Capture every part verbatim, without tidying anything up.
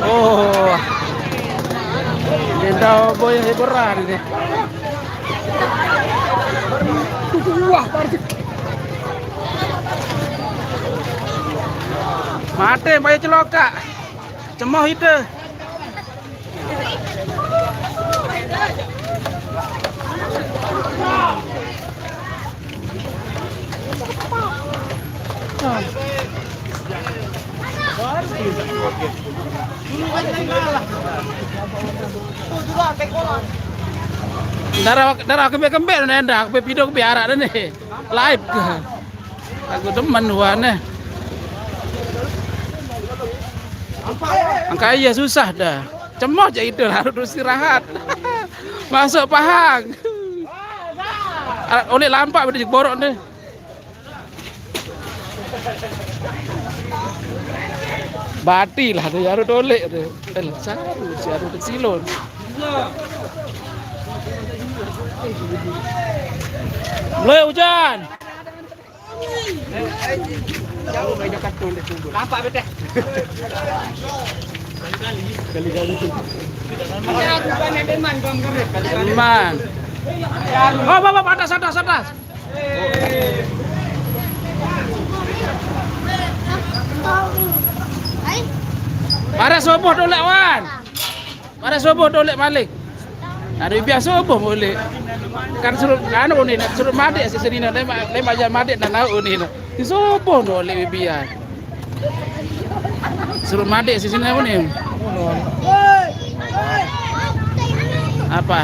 Oh, ini tahu boy hiburan ini. Wah, mati, bayar celoka. Cemoh itu. Darah, darah kembe-kembe, nenda, kembe pido, kembe arak dah ni. Live. Aku demen wane. Angka iya susah dah. Cemoh je itu harus istirahat. Masuk pahang. Ah, oleh lampak benda borok ni. Bati lah tu, harus tolek tu. Eh, saru, si harus kecilon. Mulai hujan. Nampak beteh. Kali-kali. Teman. Oh, bapak, atas, atas, atas. Pada subuh tu lek, Wan. Pada subuh tu lek malik. Ada biasa subuh boleh. Kan suruh anu ni, suruh madik sini ni, lemak, lemak jam madik dan lauk ni. Subuh tu lek biar. Suruh madik sini apa ni? Apa?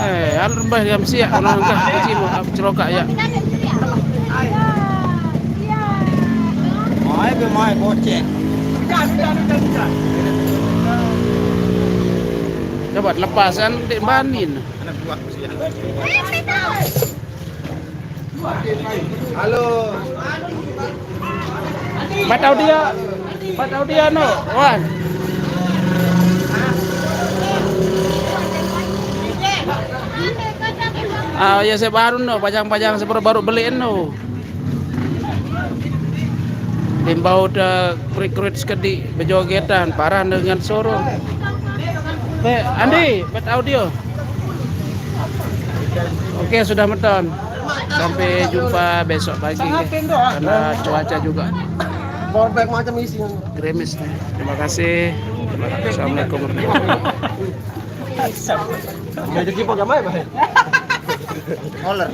Eh, al rembah yang siap kalau engkah kecil, ceroka ya. Mai be mai bocek. Coba lepasan dek banin. Anak buah. Halo. Batau dia. Batau dia no, Wan. Ah, ya saya baru no, pajang-pajang saya baru beli no. Timbau de rekrut sekedi bejogetan parah dengan sorong. Be, Andi, bet audio. Oke, sudah meton. Sampai jumpa besok pagi, nggih. Karena cuaca juga gerimis nih. Terima kasih. Assalamualaikum warahmatullahi wabarakatuh. Rezeki apa gamai, Pak? Oler.